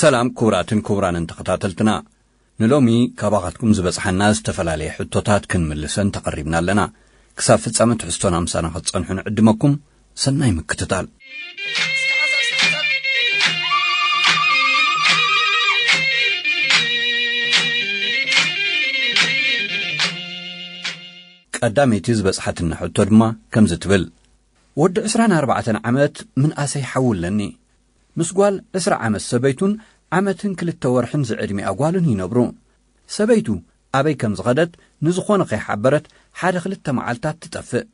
ሰላም ክቡራትን ክቡራንን ተኸታተልትና፣ ንሎሚ ካባኻትኩም ዝበጽሓና ዝተፈላለየ ሕቶታት ክንምልሰን ተቐሪብና ኣለና። ክሳብ ፍጻመ ትሕዝቶና ምሳና ክትጸንሑ ንዕድመኩም። ሰናይ ምክትታል። ቀዳመይቲ ዝበጽሓትና ሕቶ ድማ ከምዚ ትብል። ወዲ ዕስራን ኣርባዕተን ዓመት ምንኣሰይ ሓው ኣለኒ። ምስ ጓል ዕስራ ዓመት ሰበይቱን ዓመትን ክልተ ወርሕን ዝዕድሚኣ ጓልን ይነብሩ። ሰበይቱ ኣበይ ከም ዝኸደት ንዝኾነ ከይሓበረት ሓደ ክልተ መዓልታት ትጠፍእ።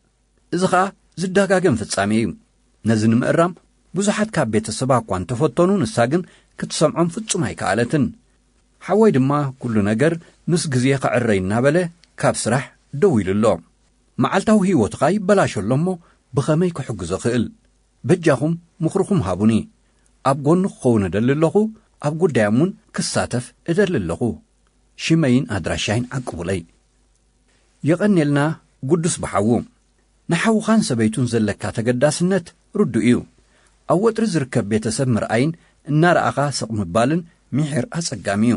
እዚ ኸኣ ዝዳጋገም ፍጻሜ እዩ። ነዚ ንምእራም ብዙሓት ካብ ቤተሰባ እኳ እንተፈተኑ፣ ንሳ ግን ክትሰምዖም ፍጹም ኣይከኣለትን። ሓወይ ድማ ኩሉ ነገር ምስ ግዜ ክዕረይ እናበለ ካብ ስራሕ ደው ኢሉ ኣሎ። መዓልታዊ ህይወትኻ ይበላሾ ኣሎ እሞ ብኸመይ ክሕግዞ ክእል? በጃኹም ምኽርኹም ሃቡኒ። ኣብ ጎኑ ክኸውን እደሊ ኣለኹ፣ ኣብ ጉዳዮም እውን ክሳተፍ እደሊ ኣለኹ። ሽመይን ኣድራሻይን ዓቅቡለይ። የቐኔልና ጉዱስ ብሓዉ። ንሓውኻን ሰበይቱን ዘለካ ተገዳስነት ርዱእ እዩ። ኣብ ወጥሪ ዝርከብ ቤተሰብ ምርኣይን እናረኣኻ ስቕ ምባልን ሚሒር ኣጸጋሚ እዩ።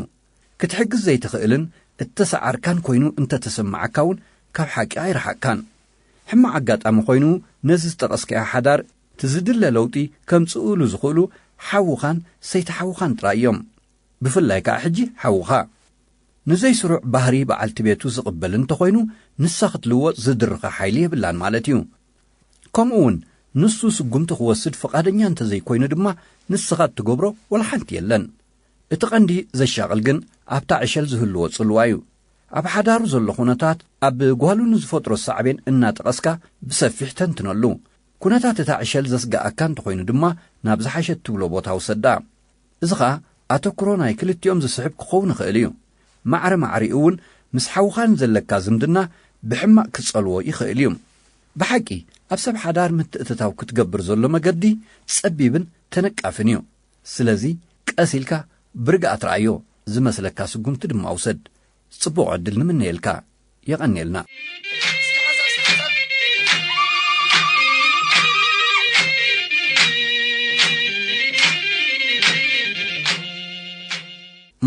ክትሕግዝ ዘይትኽእልን እተሰዓርካን ኮይኑ እንተተሰማዓካ እውን ካብ ሓቂ ኣይረሓቅካን። ሕማቕ ኣጋጣሚ ኮይኑ ነዚ ዝጠቐስካዮ ሓዳር እቲ ዝድለ ለውጢ ከምጽኡሉ ዝኽእሉ ሓውኻን ሰይቲ ሓውኻን ጥራይ እዮም። ብፍላይ ከኣ ሕጂ ሓውኻ። ንዘይስሩዕ ባህሪ በዓልቲ ቤቱ ዝቕበል እንተኾይኑ፣ ንሳ ክትልወጥ ዝድርኻ ሓይሊ የብላን ማለት እዩ። ከምኡ እውን ንሱ ስጉምቲ ክወስድ ፍቓደኛ እንተዘይኮይኑ ድማ፣ ንስኻ እትገብሮ ወላ ሓንቲ የለን። እቲ ቀንዲ ዘሻቕል ግን ኣብታ ዕሸል ዝህልዎ ጽልዋ እዩ። ኣብ ሓዳሩ ዘሎ ኩነታት፣ ኣብ ጓሉ ንዝፈጥሮ ሳዕቤን እናጠቐስካ ብሰፊሕ ተንትነሉ። ኩነታት እታ ዕሸል ዘስግኣካ እንተኾይኑ ድማ ናብ ዝሓሸ እትብሎ ቦታ ውሰዳ። እዚ ኸኣ ኣተኩሮ ናይ ክልቲኦም ዝስሕብ ክኸውን ይኽእል እዩ። ማዕረ ማዕሪኡ እውን ምስ ሓውኻ ንዘለካ ዝምድና ብሕማቕ ክጸልዎ ይኽእል እዩ። ብሓቂ ኣብ ሰብ ሓዳር ምትእትታው ክትገብር ዘሎ መገዲ ጸቢብን ተነቃፍን እዩ። ስለዚ ቀስ ኢልካ ብርግኣት ረኣዮ፣ ዝመስለካ ስጉምቲ ድማ ውሰድ። ጽቡቕ ዕድል ንምነየልካ። የቐንየልና።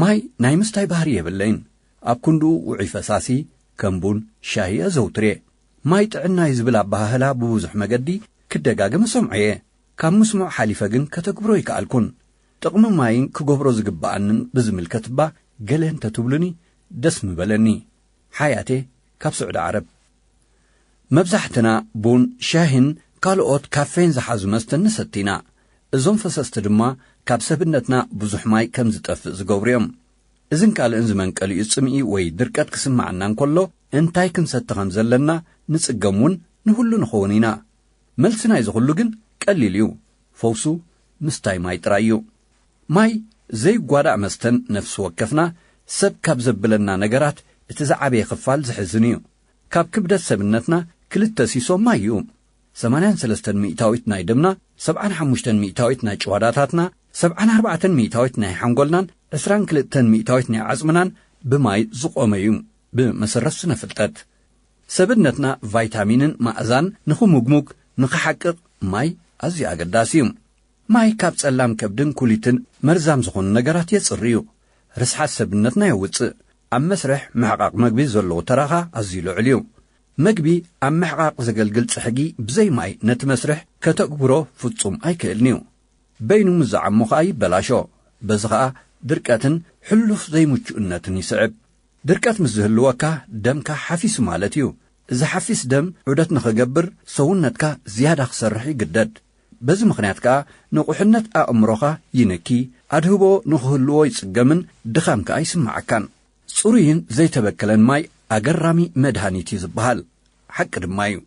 ማይ ናይ ምስታይ ባህሪ የብለይን። ኣብ ክንድኡ ውዑይ ፈሳሲ፣ ከም ቡን፣ ሻሂ ኣዘውትር እየ። ማይ ጥዕና እዩ ዝብል ኣበሃህላ ብብዙሕ መገዲ ክደጋገም እሰምዖ እየ። ካብ ምስሙዕ ሓሊፈ ግን ከተግብሮ ኣይከኣልኩን። ጥቕሚ ማይን ክገብሮ ዝግብኣንን ብዝምልከት እባ ገለ እንተትብሉኒ ደስ ምበለኒ። ሓያቴ ካብ ስዑዲ ዓረብ። መብዛሕትና ቡን፣ ሻሂን ካልኦት ካፌን ዝሓዙ መስተ ንሰቲ ኢና። እዞም ፈሰስቲ ድማ ካብ ሰብነትና ብዙሕ ማይ ከም ዝጠፍእ ዝገብሩ እዮም። እዝን ካልእን ዝመንቀሊኡ ጽምኢ ወይ ድርቀት ክስምዓና እንከሎ፣ እንታይ ክንሰቲ ከም ዘለና ንጽገም እውን ንህሉ ንኸውን ኢና። መልሲ ናይዚ ኩሉ ግን ቀሊል እዩ። ፈውሱ ምስታይ ማይ ጥራይ እዩ። ማይ ዘይጓዳእ መስተን ነፍሲ ወከፍና ሰብ ካብ ዘብለና ነገራት እቲ ዝዓበየ ክፋል ዝሕዝን እዩ። ካብ ክብደት ሰብነትና ክልተ ሲሶ ማይ እዩ። ሰማንያን ሰለስተን ሚእታዊት ናይ ደምና፣ ሰብዓን ሓሙሽተን ሚእታዊት ናይ ጭዋዳታትና፣ ሰብዓን ኣርባዕተን ሚእታዊት ናይ ሓንጎልናን፣ ዕስራን ክልተን ሚእታዊት ናይ ዓጽምናን ብማይ ዝቖመ እዩ። ብመሰረት ስነ ፍልጠት፣ ሰብነትና ቫይታሚንን መኣዛን ንኽሙግሙግ፣ ንኽሓቅቕ ማይ ኣዝዩ ኣገዳሲ እዩ። ማይ ካብ ጸላም ከብድን ኩሊትን መርዛም ዝኾኑ ነገራት የጽሪ እዩ። ርስሓት ሰብነትና የውጽእ። ኣብ መስርሕ ምሕቓቕ መግቢ ዘለዎ ተራኻ ኣዝዩ ልዑል እዩ። መግቢ ኣብ ምሕቓቕ ዘገልግል ጽሕጊ ብዘይ ማይ ነቲ መስርሕ ከተግብሮ ፍጹም ኣይክእልን እዩ። በይኑ ምስ ዝዓሞ ኸኣ ይበላሾ። በዚ ኸኣ ድርቀትን ሕሉፍ ዘይምቹእነትን ይስዕብ። ድርቀት ምስ ዝህልወካ ደምካ ሓፊሱ ማለት እዩ። እዚ ሓፊስ ደም ዑደት ንኽገብር ሰውነትካ ዝያዳ ክሰርሕ ይግደድ። በዚ ምኽንያት ከኣ ንቑሕነት ኣእምሮኻ ይንኪ፣ ኣድህቦ ንኽህልዎ ይጽገምን ድኻም ከኣ ይስምዓካን። ጽሩይን ዘይተበከለን ማይ ኣገራሚ መድሃኒት እዩ ዝበሃል። ሓቂ ድማ እዩ።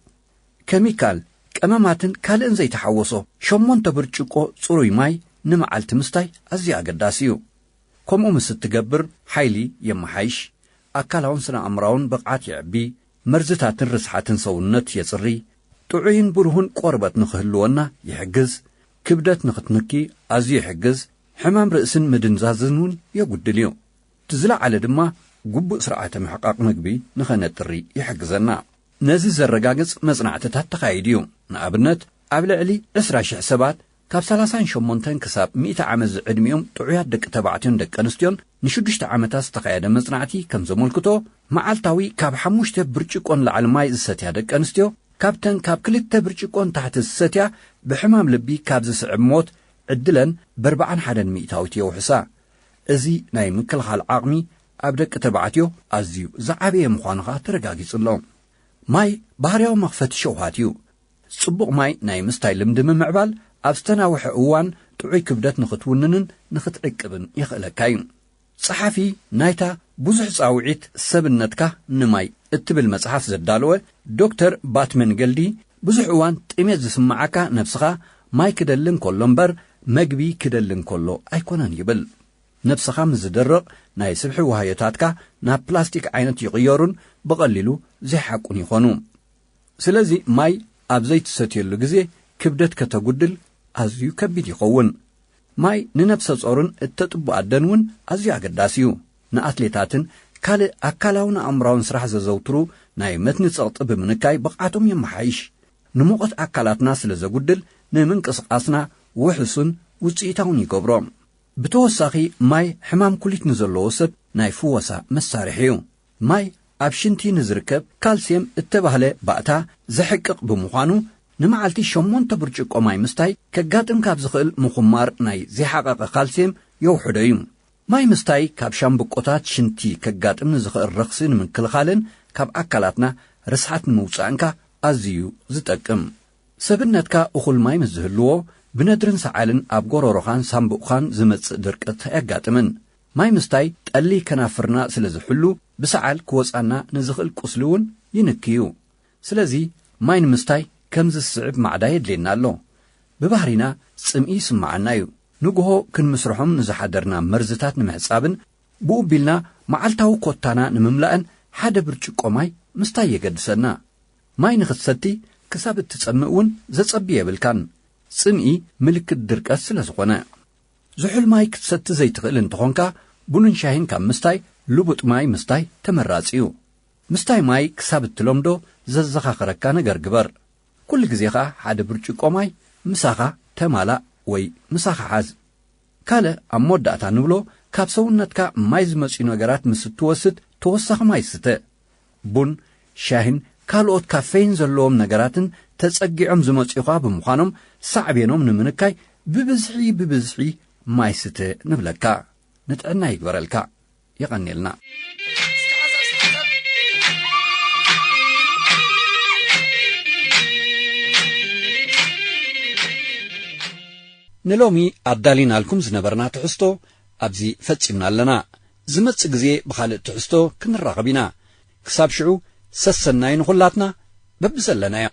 ኬሚካል፣ ቀመማትን ካልእን ዘይተሓወሶ ሸሞንተ ብርጭቆ ጽሩይ ማይ ንመዓልቲ ምስታይ ኣዝዩ ኣገዳሲ እዩ። ከምኡ ምስ እትገብር ሓይሊ የመሓይሽ፣ ኣካላውን ስነ ኣእምራውን ብቕዓት የዕቢ፣ መርዝታትን ርስሓትን ሰውነት የጽሪ፣ ጥዑይን ብሩህን ቆርበት ንኽህልወና ይሕግዝ፣ ክብደት ንኽትንኪ ኣዝዩ ይሕግዝ፣ ሕማም ርእስን ምድንዛዝን እውን የጉድል እዩ። እቲ ዝለዓለ ድማ ግቡእ ስርዓተ ምሕቃቕ ምግቢ ንኸነጥሪ ይሕግዘና። ነዚ ዘረጋግጽ መጽናዕትታት ተኻይዱ እዩ። ንኣብነት፣ ኣብ ልዕሊ ዕስራ ሽሕ ሰባት ካብ ሰላሳን ሸሞንተን ክሳብ ሚእቲ ዓመት ዝዕድሚኦም ጥዑያት ደቂ ተባዕትዮን ደቂ ኣንስትዮን ንሽዱሽተ ዓመታት ዝተኻየደ መጽናዕቲ ከም ዘመልክቶ፣ መዓልታዊ ካብ ሓሙሽተ ብርጭቆ ንላዕሊ ማይ ዝሰትያ ደቂ ኣንስትዮ፣ ካብተን ካብ ክልተ ብርጭቆ ንታሕቲ ዝሰትያ፣ ብሕማም ልቢ ካብ ዝስዕብ ሞት ዕድለን ብኣርብዓን ሓደን ሚእታዊት የውሕሳ። እዚ ናይ ምክልኻል ዓቕሚ ኣብ ደቂ ተባዕትዮ ኣዝዩ ዝዓበየ ምዃኑ ኸኣ ተረጋጊጹ ኣሎ። ማይ ባህርያዊ መኽፈቲ ሸውሃት እዩ። ጽቡቕ ማይ ናይ ምስታይ ልምዲ ምምዕባል ኣብ ዝተናውሐ እዋን ጥዑይ ክብደት ንኽትውንንን ንኽትዕቅብን የኽእለካ እዩ። ጸሓፊ ናይታ ብዙሕ ጻውዒት ሰብነትካ ንማይ እትብል መጽሓፍ ዘዳለወ ዶክተር ባትመን ገልዲ፣ ብዙሕ እዋን ጥሜት ዝስምዓካ ነብስኻ ማይ ክደሊ እንከሎ እምበር መግቢ ክደሊ እንከሎ ኣይኮነን ይብል። ነብስኻ ምስ ዝደርቕ ናይ ስብሒ ዋህዮታትካ ናብ ፕላስቲክ ዓይነት ይቕየሩን ብቐሊሉ ዘይሓቁን ይኾኑ። ስለዚ ማይ ኣብ ዘይትሰትየሉ ግዜ ክብደት ከተጉድል ኣዝዩ ከቢድ ይኸውን። ማይ ንነብሰ ጾርን እተጥቡ ኣደን እውን ኣዝዩ ኣገዳሲ እዩ። ንኣትሌታትን ካልእ ኣካላውን ኣእምራውን ስራሕ ዘዘውትሩ ናይ መትኒ ጸቕጢ ብምንካይ ብቕዓቶም የመሓይሽ። ንሙቐት ኣካላትና ስለ ዘጉድል ንምንቅስቓስና ውሑስን ውጽኢታውን ይገብሮ። ብተወሳኺ ማይ ሕማም ኩሊት ንዘለዎ ሰብ ናይ ፍወሳ መሳርሒ እዩ። ማይ ኣብ ሽንቲ ንዝርከብ ካልስየም እተባህለ ባእታ ዘሕቅቕ ብምዃኑ ንመዓልቲ ሸሞንተ ብርጭቆ ማይ ምስታይ ከጋጥም ካብ ዝኽእል ምኹማር ናይ ዘይሓቐቐ ካልስየም የውሕዶ እዩ። ማይ ምስታይ ካብ ሻምብቆታት ሽንቲ ከጋጥም ንዝኽእል ረኽሲ ንምክልኻልን ካብ ኣካላትና ርስሓት ንምውጻእን ከኣ ኣዝዩ ዝጠቅም። ሰብነትካ እኹል ማይ ምስ ዝህልዎ ብነድርን ሰዓልን ኣብ ጎረሮኻን ሳምቡእኻን ዝመጽእ ድርቀት ኣየጋጥምን። ማይ ምስታይ ጠሊ ከናፍርና ስለ ዝሕሉ ብሰዓል ክወጻና ንዝኽእል ቁስሊ እውን ይንክዩ። ስለዚ ማይ ንምስታይ ከምዚ ዝስዕብ ማዕዳ የድልየና ኣሎ። ብባህሪና ጽምኢ ይስምዓና እዩ። ንግሆ ክንምስርሖም ንዝሓደርና መርዝታት ንምሕጻብን ብኡ ቢልና መዓልታዊ ኮታና ንምምላእን ሓደ ብርጭቆ ማይ ምስታይ የገድሰና። ማይ ንኽትሰቲ ክሳብ እትጸምእ እውን ዘጸቢ የብልካን። ጽምኢ ምልክት ድርቀት ስለ ዝኾነ። ዝሑል ማይ ክትሰቲ ዘይትኽእል እንተኾንካ ቡንን ሻሂን ካብ ምስታይ ልቡጥ ማይ ምስታይ ተመራጺ እዩ። ምስታይ ማይ ክሳብ እትለምዶ ዘዘኻኽረካ ነገር ግበር። ኩሉ ግዜ ኸኣ ሓደ ብርጭቆ ማይ ምሳኻ ተማላእ ወይ ምሳኻ ሓዝ። ካልእ ኣብ መወዳእታ ንብሎ ካብ ሰውነትካ ማይ ዝመጽኡ ነገራት ምስ እትወስድ ተወሳኺ ማይ ስተ። ቡን፣ ሻሂን ካልኦት ካፌይን ዘለዎም ነገራትን ተጸጊዖም ዝመጽኡኻ ብምዃኖም ሳዕቤኖም ንምንካይ ብብዝሒ ብብዝሒ ማይ ስተ ንብለካ። ንጥዕና ይግበረልካ። የቐንየልና። ንሎሚ ኣዳሊናልኩም ዝነበርና ትሕዝቶ ኣብዚ ፈጺምና ኣለና። ዝመጽእ ግዜ ብኻልእ ትሕዝቶ ክንራኸብ ኢና። ክሳብ ሽዑ ሰሰናዩ ንኹላትና በብዘለናዮ።